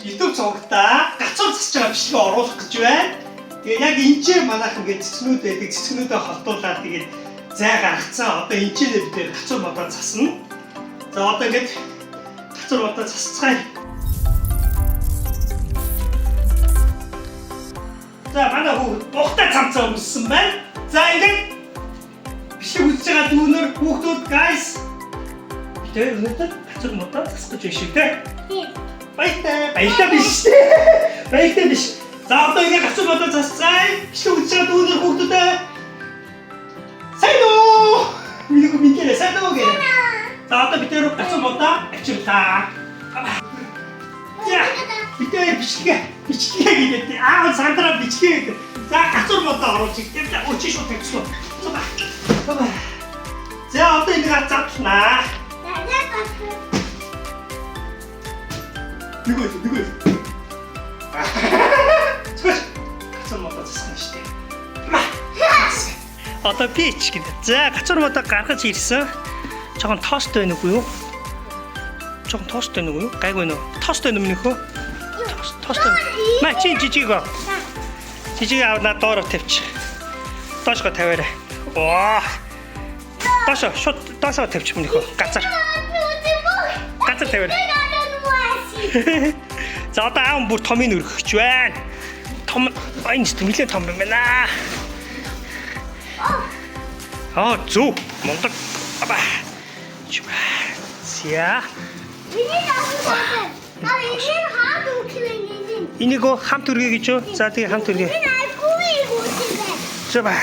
YouTube цогтаа гацуур засаж байгаа бичлэгээ оруулах гэж байна. Тэгээд яг энэ ч манайх ингээд цэцгнүүд байдаг. Цэцгнүүдээ холдуулаад тэгээд зай гаргацсан. Одоо энэ ч бид нэр гацуур модоо засна. За одоо ингээд гацуур модоо засцгаая. За манай хүүхэд бухтай цамцаа өмссөн байна. За ингээд бичлэг үзэж байгаа дүүнер хүүхдүүд guys. Тэр өнөөдөр гацуур модоо засах гэж байна шүү дээ. Баяртай. Баяртай биш дээ. Баяртай биш. За одоо ингэ гацуу бодоо засцгаая. Бичлэг үзэж байгаа дүүнер хүүхдүүдээ. Сайн уу? Миний хүү минь сайн уу гэх. За одоо бид нэр гацуу бодоо авчирлаа. За бид нэр бичлэгээ бичлэгээ гэдэг. Аа сандраа бичлэгээ гэдэг. За гацуур бодоо оруулж ирдэг. Өчи шууд тавьчихсан. За ба. За ба. За одоо энэ гац задлаа. Нөгөө нөгөө. Цогц. Гацуур модоо засах нь шүү дээ. Ма. Одоо пич гэдэг. За гацуур модоо гаргаж ирсэн. Жохон тост байна уу юу? Жохон тост байна уу юу? Гайгүй нөө. Тост байна уу минийхөө? Тост тост. Ма чи жижиг аа. Жижиг аав над доороо тавьчих. Доошгоо тавиарай. Оо. Доошоо шууд доошоо тавьчих минийхөө. Газар. Газар тавиарай. За одоо аав бүр томыг өргөх гэж байна. Том энэ ч нэлээд том юм байна. Аа зөв. Мундаг. Аба. Чүба. За. Энийг хамт өргөе гэж юу? За тэгээ хамт өргөе. За ба.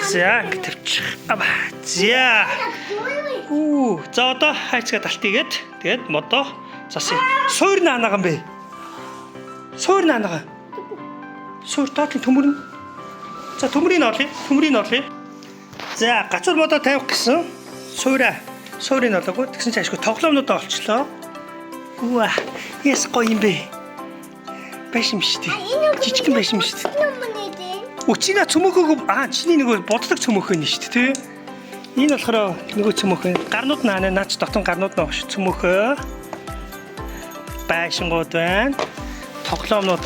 За ингэ тавьчих. Аба. За. Үу. За одоо хайцгаа талтыгээд тэгээд модоо засъя. Суур наанага юм бэ? Суур наанага. Суур доотлын төмөр нь. За төмрийг олъё. Төмрийг олъё. За гацуур модоо тавих гэсэн. Суураа. Суурийг олоогүй. Тэгсэн чинь ашгүй тоглоомнуудаа олчлоо. Үа. Яс гоё юм бэ? Байшин биш үү? Жижигхэн байшин биш үү? Өчигна цөмөхөг аа чиний нөгөө боддог цөмөхөө нь шүү дээ, тий? Энэ болохоор нөгөө цөмөхөө. Гарнууд наана наач дотон гарнууд наа ш цөмөхөө. Байшингууд байна. Тоглоомнууд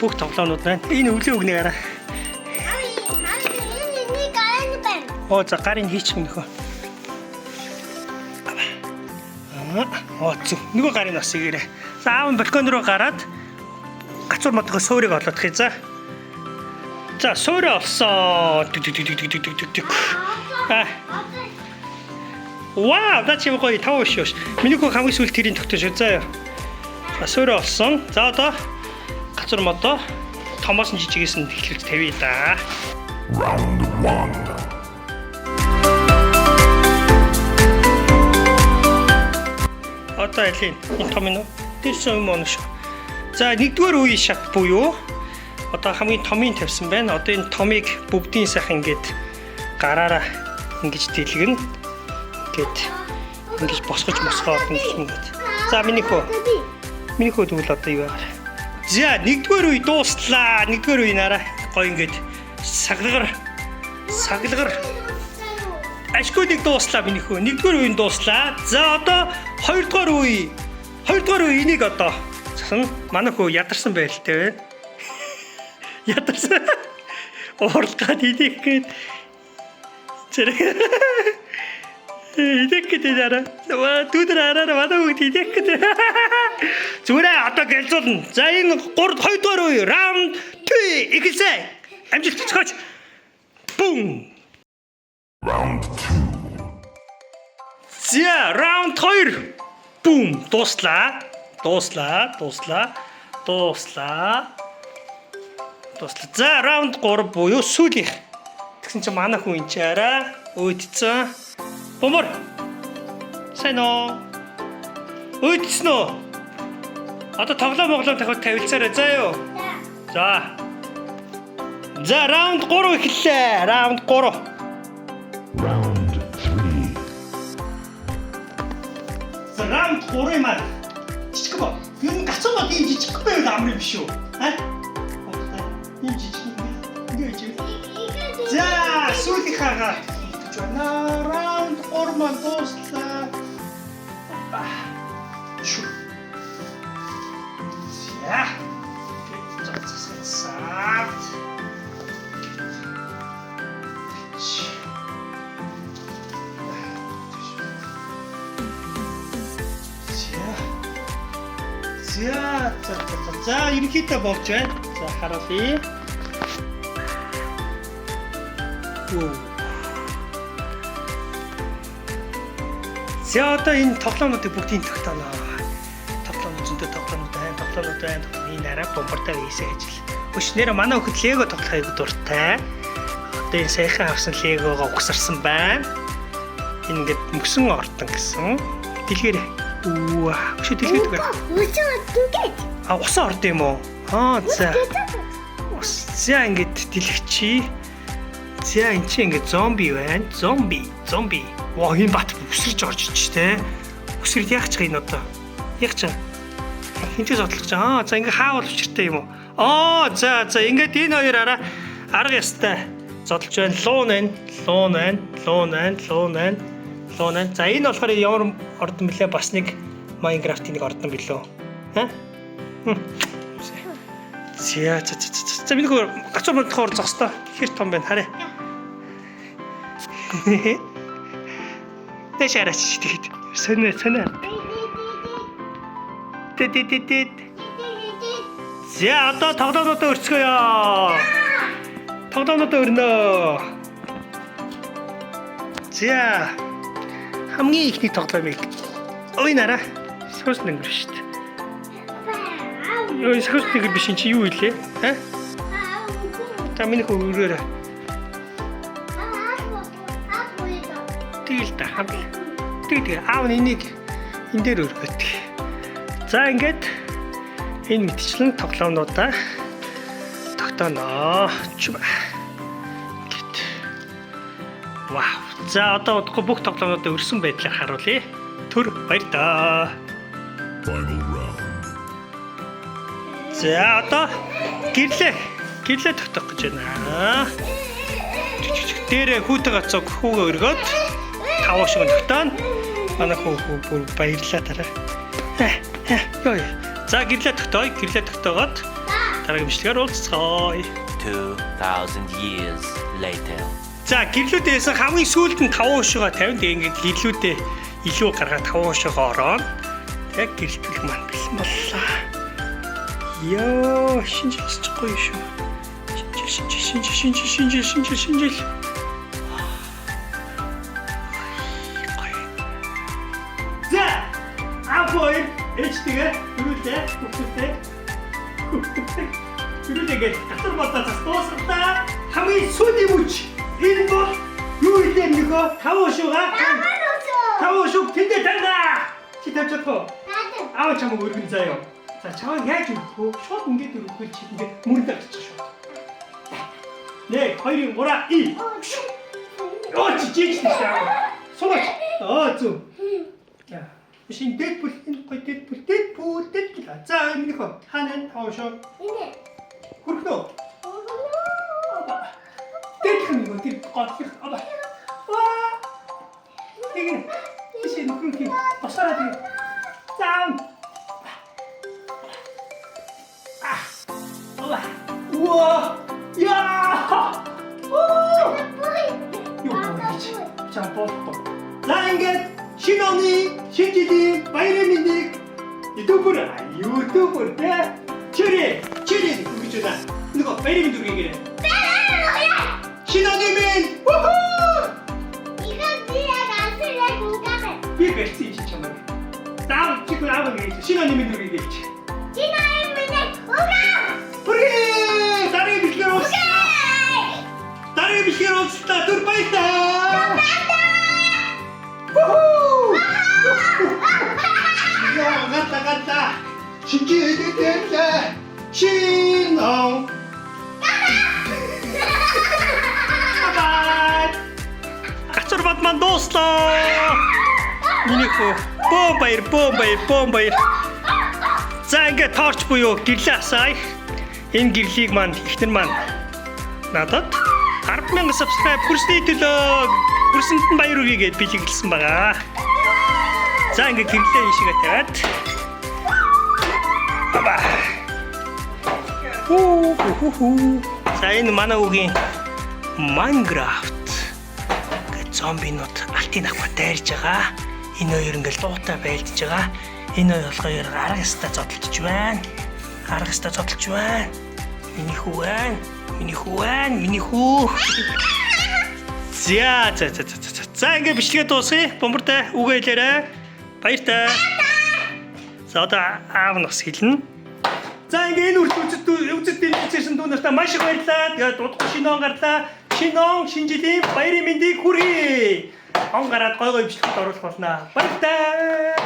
бүх тоглоомнууд байна. Энэ өвлийн үгнийг хараа. Оо за гарын хийчих нөхөө. Аа оо зү нөгөө гарын бас игээрээ. За аав нь балкон руу гараад гацуур модгоо суурийг олоодох юм за. За суурь олсон. Түг түг түг түг түг түг түг. Аа. Вау, наа чи гоё тав шүү. Миний хүү хамгийн сүүл тэрийн тогтож шүү. За яа. За суурь олсон. За одоо гацуур модоо томоос нь жижигээс нь эхлүүлж тавья да. Round one. Одоо алин энэ том юм уу? Дэрсэн юм уу шүү. За нэгдүгээр үе шат буюу одоо хамгийн томын тавьсан байна. Одоо энэ томыг бүгдийн сайхан ингээд гараараа ингэж дэлгэнэ. Ингээд ингэж босгож мосгоод ингэж ингээд. За миний хөө. Миний хөө тэгвэл одоо юу яагаар. За нэгдүгээр үе дууслаа. Нэгдүгээр үе нараа гоё ингээд саглагар саглагар Ашгүй нэг дууслаа миний хөө. Нэгдүгээр үеийн дууслаа. За одоо хоёрдугаар үе. Хоёрдугаар үе энийг одоо засна. Манай хөө ядарсан байдалтай байна. Ядарсан. Уурлах гад идэх гээд зэрэг идэх гээд араа. Дүүдэр араараа манай хүүхд идэх гээд. Зүгээр одоо гэлзуулна. За энэ 3 хоёрдугаар үе раунд 2 эхэлсэн. Амжилт цохооч. Бум. Round two. За, раунд 2. Бум, дууслаа. Дууслаа, дууслаа. Дууслаа. Дууслаа. За, раунд 3 буюу сүүлийнх. Тэгсэн чинь манай хүн энэ ч арай өөдсөн. Бумар. Сайн уу? Өөдсөн үү? Одоо тоглоом моглоом тавиад тавилцаарай заа юу? За. За, раунд 3 эхэллээ. Раунд 3. Round three. За раунд 3 маань жижиг ба. Ер нь гацуу бод ийм жижиг байвал амар юм биш үү? А? Ийм жижиг юм. Ингээ хийж. За сүүлийнхаагаа гэж байна. Раунд 3 маань дууслаа. Опа. Шүү. За за за за ерөнхийдөө болж байна. За харуулъя. Оо. За одоо энэ тоглоомнуудыг бүгдийг тогтооно. Тоглоомнууд зөндөө тоглоомнууд байна, тоглоомнууд байна. Энэ арай бомбардаа хийсэн ажил. Өш нэр манай өхөд Лего тоглох аяг дуртай. Одоо энэ саяхан авсан Легогоо угсарсан байна. Энэ ингээд мөсөн ордон гэсэн. Дэлгэр. Үу, өшөө дэлгэрдэг байна. Үсэн ингээд. А усан орд юм уу? Аа за. Ус за ингээд дэлгчий. За эн чинь ингээд зомби байна. Зомби, зомби. Ваа энэ бат үсэрч орж ич тэ. Үсэрд яах ч юм одоо. Яг ч хинчээ зодлох ч. Аа за ингээд хаавал учиртай юм уу? Аа за за ингээд энэ хоёр араа арга ястай зодолж байна. Луун байна. Луун байна. Луун байна. Луун байна. Луун байна. За энэ болохоор ямар ордон блэ? Бас нэг Minecraft-ийн нэг ордон билүү? Ха? За за за за. За миний хөр гацуур мөрдөхөөр зогсдоо. Хэр том байна харъя. Тэш араач тэгэд. Сонио сонио. Тэ тэ тэ тэ. За одоо тоглоомнуудаа өрцгөөё. Тоглоомнуудаа өрнөө. За хамгийн ихний тоглоомыг ой нараа сус нэнгэр шүү дээ. Ой сус нэнгэр биш энэ чи юу илээ? А? За миний хөө өрөөрэй. Тэгэл та хам. Тэг тэг аав нь энийг энэ дээр өргөт. За ингээд энэ мэтчлэн тоглоомнуудаа тогтооно. Чүб. Ингээд. Вау. За одоо удахгүй бүх тоглоомнуудаа өрсөн байдлаар харуулъя. Түр баяр таа. Final round. За одоо гэрлээ. Гэрлээ тогтоох гэж байна. Дээрээ хүүтэй гацог хүүгээ өргөөд таваа шиг тогтооно. Манай хүү хүү бүр баярлаа тараа. Йой. За гэрлээ тогтоё. Гэрлээ тогтоогоод дараагийн бичлэгээр уулзцгаая. 2,000 years later. За гэрлүүдээс хамгийн сүүлд нь таван уушгаа тавина. Тэгээ ингээд гэрлүүдээ илүү гаргаад таван уушгаа орооно. Тэгээ гэрэлтгэл маань бэлэн боллоо. Йоо, шинжил өсчихгүй шүү. Шинжил, шинжил, шинжил, шинжил, шинжил, шинжил. Гоё. За, аав хоёр ээжтэйгээ дөрүлээ, хүүхдүүдтэй. Хүүхдүүдтэй. Дөрүлээ гэж татвар бодоо зас дуусгалаа. Хамгийн сүүлийн мөч. Энэ бол юу илээ нөхөө таван уушгаа. Таван уушууг тэндээ тавина. Чи тавьж чадах уу? Аав чамайг өргөн заяа. За чамайг яаж өргөх вэ? Шууд ингээд өргөхөл чи ингээд мөрөндөө гарчих шууд. 1 2 3 2. Оо чи жиж тийш аа. Суугач. Аа зү. Я. Биш энэ Дэдпул энэ гоё Дэдпул Дэдпул Дэдпул. За минийх хөө. Хаана таван шууд хөрхнө. Дэдх нэг үү тэр готлох. Аба. Ваа. Тэгээ. Биш энэ хөрхи. Босороо тэгээ. Заав. А. Аба. Уа. Яа. Уу. Юу болж чам болтой. За ингээд шинэ оны, шинэ жилийн баярын мэндийг YouTuber, YouTuber тэ чири, чири гэж байна. Нөгөө баярын мэнд үргээе. Шинэ оны мэнд. Уху! Би барьсан юм чи чамайг. Заав чи аав гэж шинэ оны мэнд үргээе гэж. Хүрээ! Дараагийн бичлэгээр уулзлаа. Дараагийн бичлэгээр уулзлаа. Түр баярлалаа. Уху! Яа, гата гата. Шинжээ шинэ. Bye. Гацуур бод маань дууслаа. Миний хөө бөөн баяр, бөөн баяр, бөөн баяр. За ингээд torch буюу гэрлээ асаая. Энэ гэрлийг маань эхнэр маань надад 100000 subscribe хүрсний төлөө хүрсэнд нь баяр хүргэе гэж бэлэглэсэн байгаа. За ингээд гэрлээ ийшээгээ тавиад. Аба. Хүү хүү хүү. За энэ манай үгийн Minecraft гэх зомбинууд алтын авах дайрж байгаа. Энэ хоёр ингээл дуутай байлдж байгаа. Энэ хоёр болохоор арга ёстой зодолдож байна. Арга ёстой зодолж байна. Миний хүү байна. Миний хүү байна. Миний хүү. За за за за за. За ингээ бичлэгээ дуусгая. Бомбартай үгээ хэлээрэй. Баяртай. За одоо аав нь бас хэлнэ. За ингээ энэ үрт үзэд үзэд дэмжижсэн дүү нартай маш их баярлалаа. Тэгээд удахгүй шинэ он гарлаа. Шинэ он, шинэ жилийн баярын мэндийг хүргэе. Он гараад гой гой бичлэгт оруулах болно. Баяртай.